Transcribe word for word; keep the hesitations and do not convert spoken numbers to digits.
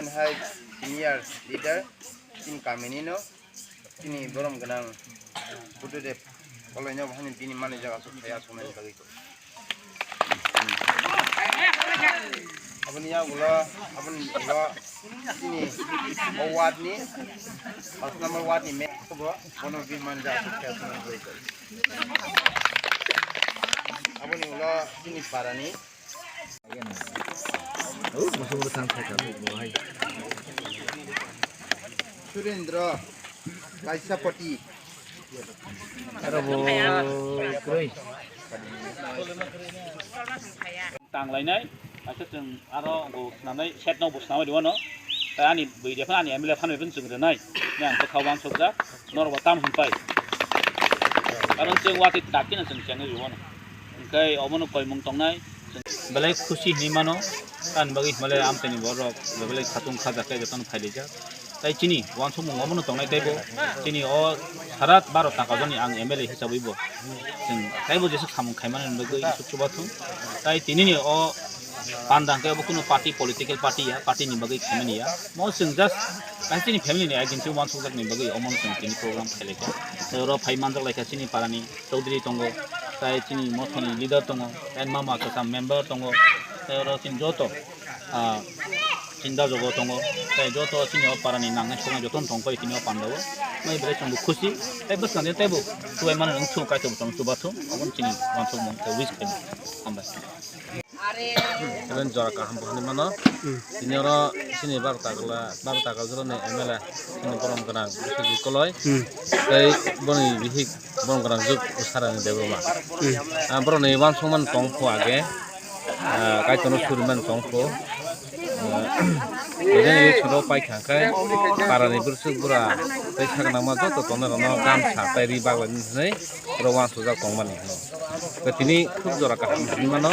Hai senior leader, chini kamini no, chini borom gwnang Buddhadev Koloino bahani bini manwi jaga aswk khaya aswknani bagwi. Aboni yagulo, aboni ulo chini o ward ni, pas number ward ni me bo, bono bini manwi jaga aswk khaya aswknani bagwi. Aboni ulo chini parani Surendra Kaisapati. Aro bo kwrwi. Tang lainai, kaisa chwng aro bo swnamnai, set no bo swnamwi rwno. Tai ani bwrwi de phano ani M L A phano phano chwng rwnai. Ni ang bwkha uansukjak, norok bo tam hwnpai. Karon chwng watwi dakti no chwng chengwi rwno. Hwnkhe obono koimung tongnai. Belai khusi hinwi mano, tamni bagwi himale amchaini borok belai khatung kha jakhe jotono phailaijak. Tai chini uansukmung omono tongnai teibo, chini o sara baro taka joni ang M L A hisabwi bo chwng teibo jesuk samung khaimani bagwi isuk chubathung. Tai tinini o panda hwnkhe obo kunu party, political party ya, party ni bagwi khaimani ya. Mo chwng just kaisa chini family ni identity uansukjakni bagwi omono chwng tini program khailaikha. Tai oro phai manjak laikha chini parani Chaudhary tongo, tai chini mothani leader tongo, tai mama kwcham member tongo, tai oro chini joto, ah, chini dajogo tongo, tai joto chini o parani nangnai soknai jotono tongpai tini o pandao. Mai belai chwngbo khusi, tai bwskang teibo chubaimani wngthung, Kaitor bo chwng chubathung, aboni chini uansukmung khe wish khaimani. Hambai. Even jora kaham bo hinwi mano. Tini oro chini baro takla, baro takla jora ni M L A, chini borom gwnang Biswajit Koloi. Tei boni bihik borom gwnang juk Usarani Debbarma. Ah, borok ni uansukmani tong pho age. Ah, Kaitor no suriman tong pho. Ah, even youth soro pai kha khe para ni bwswk bura tei saknangma joto tongnai rok no gamsa tai ri baglaini hinwi oro uansukjak tongmani hino. Tini khub jora kaham hinwi mano.